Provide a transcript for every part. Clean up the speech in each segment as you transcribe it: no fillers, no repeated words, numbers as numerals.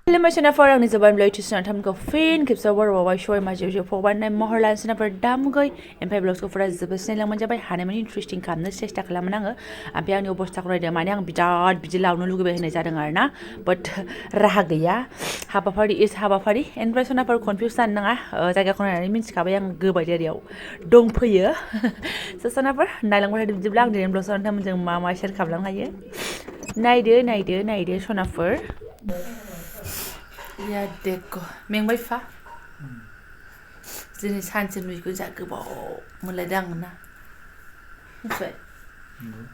Limasinafor ang Jobanivlog tusunan tamko fin kipsawar wawai shoy majeje foban na mohorlan sinafor damgoi empai vlogs ko fora jebesne lang manjabai hanemani interesting kamna chesta खालामो आङो ओमफ्राय आंनि अबस्थाखौ नायदों माने आं बिराद बिदि लावनो लुगैबाय होननाय जादों आरोना बाट राहा गैया हाबाफारि इज हाबाफारि ओमफ्राय सनाफोर कनफिउज जानो नाङा जायगाखौ नायनानै मिन्थिखाबाय आं गोबायदेरियाव दंफैयो सनाफोर नायलांबाय थादो बिदिब्ला आं दिनै ब्लगआव नोंथांमोनजों मा मा शेयार खालामलांनो हायो नायदो सनाफोर या देखो मेंबाय फा दिनै सानसे नुयैखौ जा गोबाव मोनलायदों आं ना मिथिबाय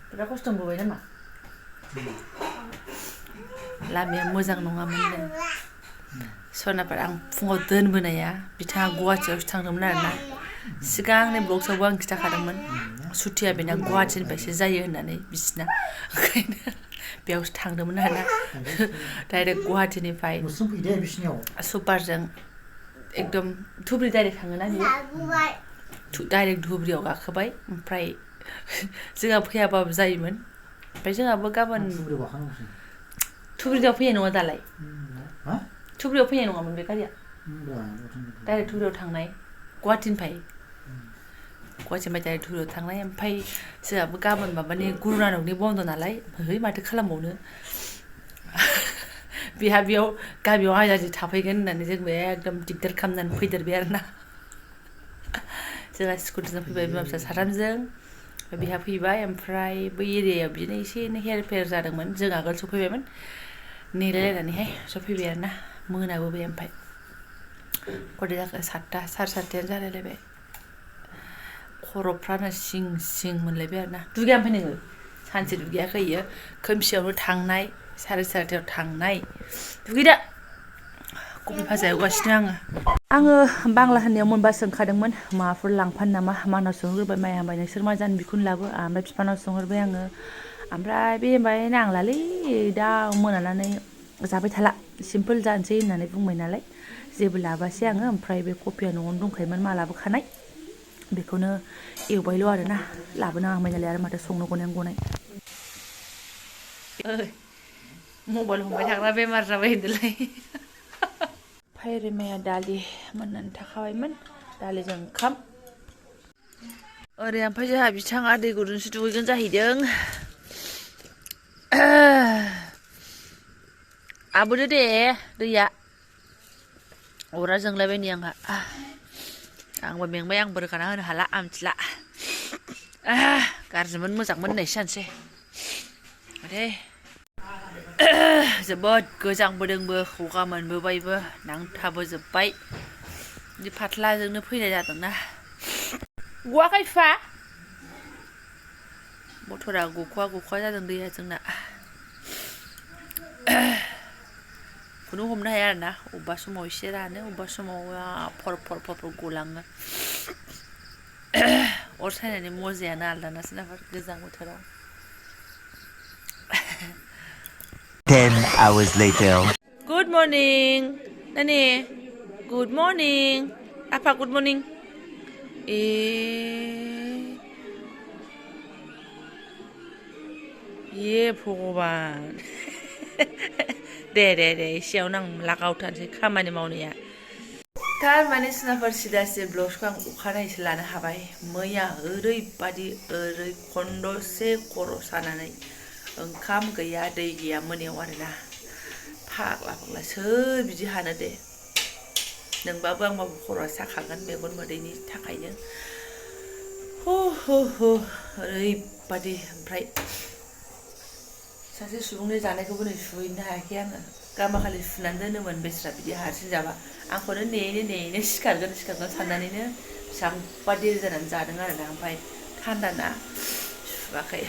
बिराद खस्थ' मोनबाय नामा लामाया मोजां नङामोन सनाफोर आं फुङाव दोनबोनाया बिथाङा गुवाहाटियावसो थांदोंमोन आरोना सिगांनि ब्लग्सआवबो आं खिथाखादोंमोन सुटिया बेना गुवाहाटिनिफ्रायसो जायो होननानै बिसिना ओंखायनो बेयावसो थांदोंमोन आरोना डाइरेक्ट गुवाहाटिनिफ्राय सुपारजों एकदम धुब्रि डाइरेक्ट थाङोना बियो डाइरेक्ट धुब्रियाव गाखोबाय ओमफ्राय जोंहा फैयाबाबो जायोमोन ओमफ्राय जोंहाबो गाबोन धुब्रियाव फैनाय नङा दालाय धुब्रियाव फैनाय नङामोन बे गारिया डाइरेक्ट धुब्रियाव थांनाय गुवाहाटिनिफ्राय डाइरेक्ट धुब्रियाव थांनाय ओमफ्राय जोंहाबो गाबोन माबानि गुरु नानकनि बन्द नालाय है माथो खालामबावनो बेहा बेयाव गामियाव आजादि थाफैगोन होननानै जों बे एकदम दिगदार खालामनानै फैदेरबाय आरोना जोंहा स्कुटिजों फैबाय बिमा फिसा साथामजों बिहा फैबाय ओमफ्राय बै एरियायाव बिदिनो एसे एनै हेर फेर जादोंमोन जों आगोल सफैबायमोन नेलायलायनानैहाय सफैबाय आरोना मोनाबोबाय ओमफ्राय खयथा जाखो 7ता साराय 7तायानो जालायलायबाय खर'फ्रानो सिं सिं मोनलायबाय आरोना दुगैया ओमफ्राय नोङो सानसे दुगैयाखै इयो खोमसियावनो थांनाय साराय 7तायाव थांनाय दुगैदा कबि भाजा एवगासिनो आङो बांला होननायाव मोनबासो ओंखारदोंमोन माबाफोर लांफानो नामा मानाव सोंहरबाय माइ हामबाय नोंसोर मा जानो बेखौनो लाबो ओमफ्राय बिफानाव सोंहरबाय आङो ओमफ्राय बे होनबाय नांलालै दा मोनानानै जाबाय थाला सिम्पोल जानोसै होननानै बुंबाय नालाय जेबो लाबोआसै आङो ओमफ्राय बे कफिया न'आवनो दंखायोमोन मा लाबोखानाय बेखौनो एवबायल' आरोना लाबोनांबाय नालाय आरो माथो संनो गनाय मबाइल हमबाय थाग्रा बेमार जाबाय होनदोंलाय फायरेमाया दालि मोननानै थाखाबायमोन दालिजों ओंखाम ओरै ओमफ्राय जोंहा बिथाङा दै गुदुंसो दुगैगोन जाहैदों आबोदो दे दैया अरा जोंलायबाय नै आंहा आंबो मेंबाय आंबो रोगाना होनो हाला आं मिथिला गाज्रिमोन मोजांमोन होननायसो जानोसै दे जोबोद गोजांबोदोंबो गगा मोनबोबायबो नांथाबोजोब्बाय बिदि फाथ्लाजोंनो फैनाय जादोंना गवाखै फा मटरा गख'वा जादों दैया जोंना खुनु हमनो हाया आरोना अबेबा समाव एसे रानो अबेबा समाव फर गलाङो अर सायनायनि मजायानो आलदा सोनाफोर गोजां बोथोराव 10 hours later. Good morning, Nani. Good morning, Apa. Good morning. ये भगवान दे एसेयावनो आं लागावथारसै खामानि मावनाया थारमाने सोनाफोर सिदासे ब्लग्सखौ आं अखानायैसो लानो हाबाय मैया ओरैबादि खनदसे खर' सानानै ओंखाम गैया दै गैया मोनायाव आरोना फाग्ला सोर बिदि हानो दे नोंबाबो आंबाबो खर'आ साखागोन मेगन मोदैनि थाखायनो ओरैबादि ओमफ्राय सासे सुबुंनि जानायखौबो नै सुहैनो हायाखै आङो गामाखालि सुनानै दोनोमोन बेस्रा बिदि हारसिं जाबा आंखौनो नेयैनो सिखारगोन साननानैनो बेसेबांबा देरि जानानै जादों आरोना ओमफ्राय थान्दाना सुवाखै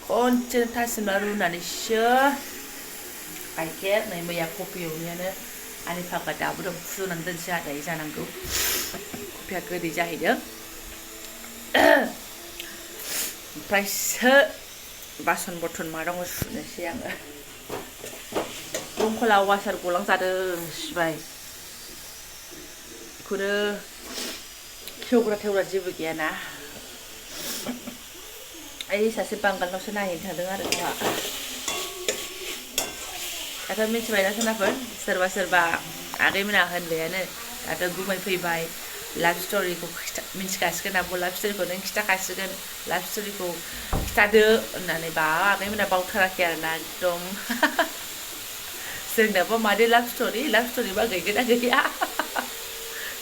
खनसेनो थासिमला रुनानैसो गाइखेर नै मैया कफि एवनायानो आंनि फाग्ला दाबो दं फुदुंनानै दोनसै आदायै जानांगौ कफिया गोदै जाहैदों ओमफ्रायसो बासन बर्थन मा दङ सुनोसै आङो दंखला वासार गलांजादों सिबाय बेखौनो खेवग्रा जेबो गैयाना ओइ सासे बांगालनावसो नायहैनो थांदों आरो जोंहा दाथ' मिथिबायना सोनाफोर सोरबा सोरबा आगैमोना होनबायानो दाथ' गुमै फैबाय लाभ स्ट'रिखौ मिथिखासिगोन आब' लाभ स्ट'रिखौ नों खिथाखासिगोन लाभ स्ट'रिखौ खिथादो होननानै बा आगैमोना बावथाराखै आरोना एकदम जोंनाबो मादै लाभ स्ट'रिबा गैगोना गैया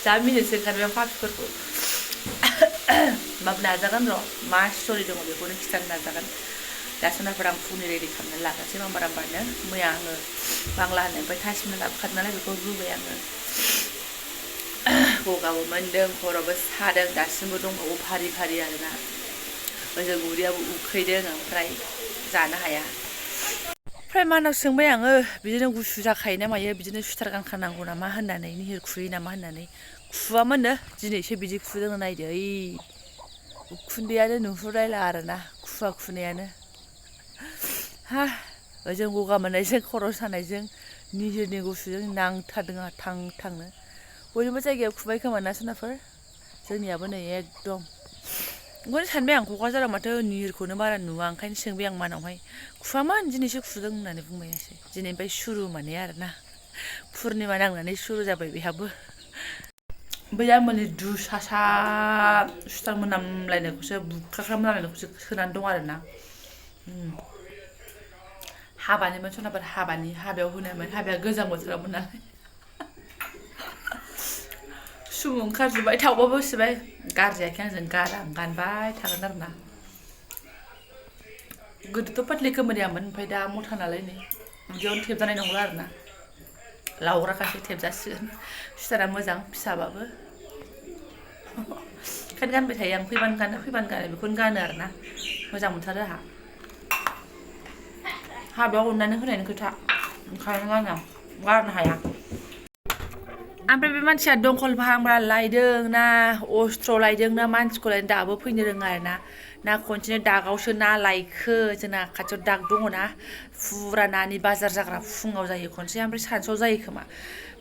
जा मिनिनोसो ओंखारबाय आं फाफिफोरखौ होमबाबो नाजागोन र' मा स्ट'रि दङ बेखौनो खिथानो नाजागोन दा सोनाफोर आं फुंनि रेडि खालामनानै लागासिनो मामबारामबारनो मैया आङो बांला होननायनिफ्राय थासिमनो लाबोखादों नालाय बेखौ रुबाय आङो गगाबो मोन्दों खर'बो सादों दासिमबो दंबावो फारि फारि आरोना ओजों उदैयाबो उखैदों ओमफ्राय जानो हाया ओमफ्राय मानाव सोंबाय आङो बिदिनो गुसु जाखायो ना मायो बिदिनो सुइटार गानखानांगौ नामा होननानै निहिर खुयो नामा होननानै खुवामोननो दिनैसो बिदि खुदों नायदो ओइ उखुन्दैयानो नुहुरलायला आरोना खुवा खुनायानो हा ओजों गगा मोननायजों खर' सानायजों निहिरनि गुसुजों नांथारदों आंहा थां थांनो बयनिबो जायगायाव खुबाय खोमा ना सोनाफोर जोंनियाबो नै एकदम ओंखायनो सानबाय आं क'क्राझाराव माथो निहिरखौनो बारा नुवा ओंखायनो सोंबाय आं मानावहाय खुवामोन दिनैसो खुदों होननानै बुंबायासै दिनैनिफ्राय सुरु माने आरोना पुर्निमा नांनानै सुरु जाबाय बेहाबो बैया माने दुसासा सुइटार मोनामलायनायखौसो बुख्राख्रा मोनामलायनायखौसो सोनानै दं आरोना हाबानिमोन सोनाफोर हाबायाव होनायमोन हाबाया गोजां बोथोरावमोन नालाय सुमु ओंखारजोब्बाय थावबाबो सिबाय गारजायाखै आंजों गारा आं गानबाय थागोन आरोना गोदोथ' फाथ्लि खोमोरियामोन ओमफ्राय दा मथा नालाय नै उदैयावनो थेबजानाय नंला आरोना लावग्राखासो थेबजासिगोन सुइटारा मोजां फिसाबाबो ओंखायनो गानबाय थायो आं फैबानो गानो बेखौनो गानो आरोना मोजां मोनथारो आंहा हाबायाव अननानै होनायनि खोथा ओंखायनो गारनो हाया ओमफ्राय बे मानसिया दंखल फाहामग्रा लायदों ना अस्त्र लायदों ना मानसिखौ लायदों दाबो फैनो रोङा आरोना ना खनसेनो दागावसो ना लायखो जोंना खाथियाव दाग दङ ना फुरा नानि बाजार जाग्रा फुङाव जायो खनसे ओमफ्राय सानसुआव जायो खोमा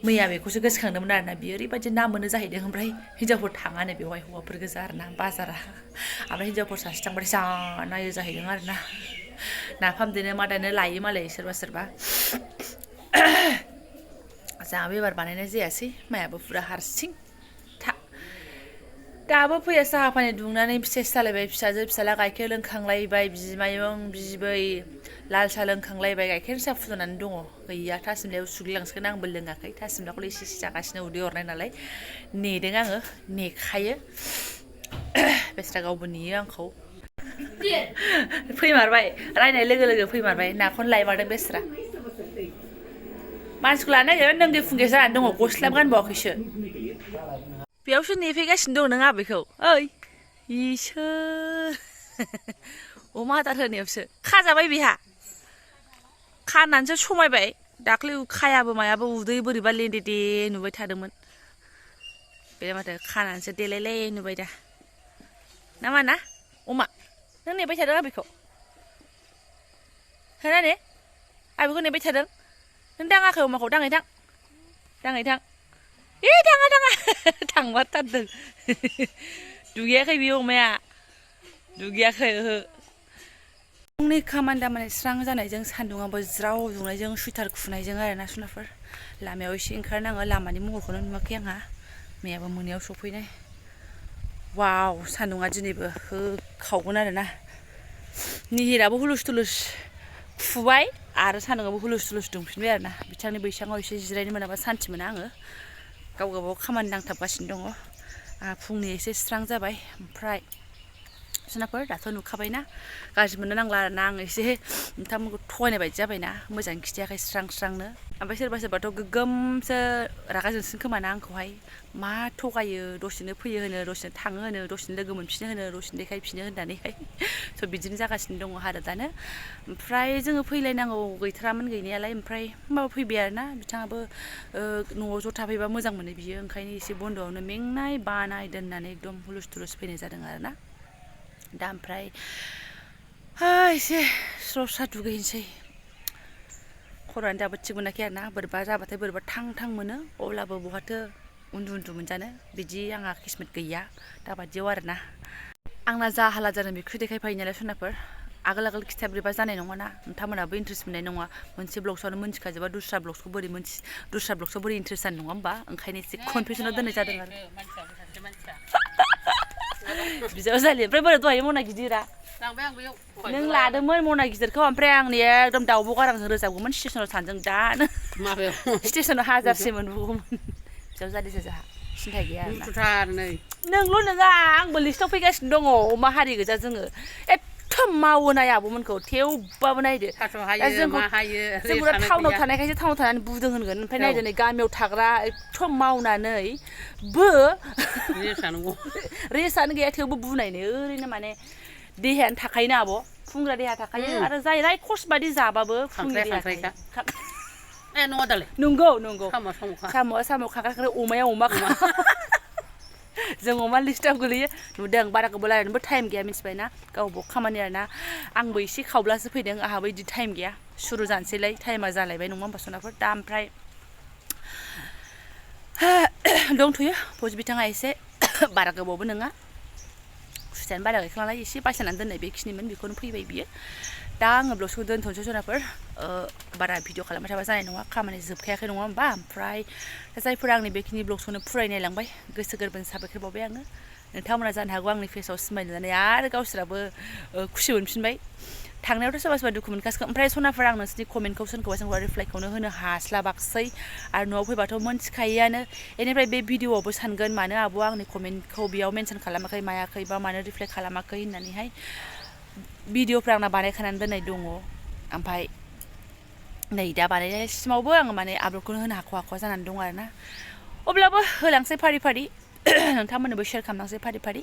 मैया बेखौसो गोसोखांदोंमोन आरोना बियो ओरैबायदि ना मोनो जाहैदों ओमफ्राय हिनजावफोर थाङानो बेवहाय हौवाफोर गोजा आरोना बाजारा ओमफ्राय हिनजावफोर सासे थांबाथाय जा नायो जाहैदों आरोना नाफाम देनो मा देनो लायो मालाय सोरबा सोरबा जोंहाबो एबार बानायनाय जायासै मायाबो फुरा हारसिं दाबो फैया साहा पानि दुंनानै सेस जालायबाय फिसाजो फिसाला गाइखेर लोंखांलायबाय बिमायं बिबै लाल साहा लोंखांलायबाय गाइखेर साहा फुदुंनानै दङ गैया थासिमलायाव सुग्लांसिगोन आंबो लोङाखै थासिमलाखौल' एसे एसे जागासिनो उदै अरनाय नालाय नेदों आङो नेखायो बेस्रा गावबो नेयो आंखौ फैमारबाय रायनाय लोगो लोगो फैमारबाय नाखौनो लायमारदों बेस्रा मानसिखौ लानो नागिरबाय नोंगे फुंगे जानानै दङ गस्लाबो गानबावाखैसो बेयावसो नेफैगासिनो दं नों आबैखौ ओइ इसोर अमा आदार होनायावसो खाजाबाय बेहा खानानैसो समायबाय दाख्लै खायाबो मायाबो उदै बोरैबा लेदे नुबाय थादोंमोन बे माथो खानानैसो देलायलाय नुबाय दा ना मा ना अमा नों नेबाय थादों आबैखौ होना ने आबैखौ नेबाय थादों नों दाङाखै अमाखौ दाङै थां थाङा थांमारथारदों दुगैयाखै बे अमाया दुगैयाखै ओहो फुंनि खामानि दामानि स्रां जानायजों सान्दुङाबो ज्राव दुंनायजों सुइटार खुनायजों आरोना सुनाफोर लामायाव एसे ओंखारनाङो लामानि महरखौनो नुवाखै आंहा मैयाबो मोनायाव सफैनाय वाव सान्दुङा दिनैबो होखावगोन आरोना निहिराबो हुलुस थुलुस खुबाय आरो सान्दुङाबो हुलुस थुलुस दुंफिनबाय आरोना बिथांनि बैसाङाव एसे जिरायनो मोनाबा सान्थि मोना आङो गावबागाव खामानि नांथाबगासिनो दङ फुंनि एसे स्रां जाबाय ओमफ्राय सोनाफोर दाथ' नुखाबायना गाज्रि मोननो नांला आरोना आं एसे नोंथांमोनखौ थगायनाय बायदि जाबायना मोजां खिथायाखै स्रांनो ओमफ्राय सोरबा सोरबाथ' गोगोमसो रागा जोंसिन खोमाना आंखौहाय मा थगायो दसेनो फैयो होनो दसेनो थाङो होनो दसेनो लोगो मोनफिनो होनो दसेनो देखायफिनो होननानैहाय स' बिदिनो जागासिनो दङ हालोदानो ओमफ्राय जोङो फैलायनांगौ गैथारामोन गैनायालाय ओमफ्राय होमबाबो फैबाय आरोना बिथाङाबो न'आव ज' थाफैबा मोजां मोनो बियो ओंखायनो एसे बन्द'आवनो मेंनाय बानाय दोननानै एकदम हुलुस थुलुस फैनाय जादों आरोना दा ओमफ्राय एसे स्र' स्रा दुगैनोसै खर'आनो दाबो थिग मोनाखै आरोना बोरैबा जाबाथाय बोरैबा थां थां मोनो अब्लाबो बहाथो उन्दु मोनजानो बिदि आंहा किस्मत गैया दाबादियाव आरोना आंना जा हाला जादों बेखौसो देखायफायो नालाय सोनाफोर आगोल खिथाब्रेबा जानाय नङा ना नोंथांमोनाबो इन्ट्रेस्ट मोननाय नङा मोनसे ब्लग्सआवनो मोनथिखाजोबा दस्रा ब्लग्सआव बोरै इन्ट्रेस्ट जानो नङा होमबा ओंखायनो एसे कनफिउसनाव दोननाय जादों आरो बिजावजालि ओमफ्राय बोरै दहाय मना गिदिरा नों लादोंमोन मना गिदिरखौ ओमफ्राय आंनि एकदम दाउब' गारांजों रोजाबगौमोन स्टेसनाव सानजों दानो स्टेसनाव हाजारसे मोनबोगौमोन बिजावजालिसो जोंहा सिन्था गैया नोंल' नङा आंबो लिस्टआव फैगासिनो दङ अमा हारि गोजा जोङो एथ' मावो नाय आब'मोनखौ थेवबाबो नायदो जोंबो टाउनाव थानायखायसो टाउनाव थानानै बुदों होनगोन ओमफ्राय नायदो नै गामियाव थाग्रा एथ' मावनानैबो रेस्टआनो गैया थेवबो बुनायनो ओरैनो माने देहायानो थाखायोना आब' फुंग्रा देहा थाखायो आरो जाय खर्स बादि जाबाबो फुंनि देहा नंगौ साम' खांख्राइ अमाया अमा जों अमा लिस्टआव गोलैयो नुदों बारा गोबाव रायलायनोबो टाइम गैया मिथिबायना गावबा खामानि आरोना आंबो एसे खावब्लासो फैदों आंहाबो बिदि टाइम गैया सुरु जानोसैलाय टाइमा जालायबाय नङा होमबा सनाफोर दा ओमफ्राय दंथ'यो फज बिथाङा एसे बारा गोबावबो नङा खुसियानो बारा गैखानालाय एसे बासायनानै दोननाय बेखिनिमोन बेखौनो फैबाय बियो दा आङो ब्लगखौ दोनथ'नोसै सनाफोर बारा भिडिअ खालामबाय थाबा जानाय नङा खामानि जोबखायाखै नङा होमबा ओमफ्राय जायफोरा आंनि बेखिनि ब्लगखौनो फरायनायलांबाय गोसो गोरबोनि साबायखर बावबाय आङो नोंथांमोना जानो हागौ आंनि फेसाव स्माइल नुनानै आरो गावसोराबो खुसि मोनफिनबाय थांनायावथ' सोरबा दुखु मोनखासिगोन ओमफ्राय सनाफोर आं नोंसोरनि कमेन्टखौ सोरखौबा रिप्लाइखौनो होनो हास्लाबाखसै आरो न'आव फैबाथ' मोनथिखायोआनो बेनिफ्राय बे भिडिअआवबो सानगोन मानो आब'आ आंनि कमेन्टखौ बेयाव मेनसन खालामाखै मायाखै बा मानो रिप्लाइ खालामाखै होननानैहाय भिडिअफ्रा आंना बानायखानानै दोननाय दङ ओमफ्राय नै दा बानायनायसिमावबो आङो माने आपल'डखौनो होनो हाख'वा जानानै दं आरोना अब्लाबो होलांसै फारि फारि नोंथांमोननोबो शेयार खालामलांसै फारि फारि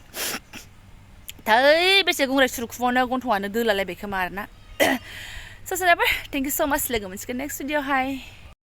थै बेसे गुंग्राय सुरुखुबावनो गन्थंआनो दोलालायबाय खोमा आरोना स' थेंक इउ स' माच लोगो मोनसिगोन नेक्स्ट भिडिअ'हाय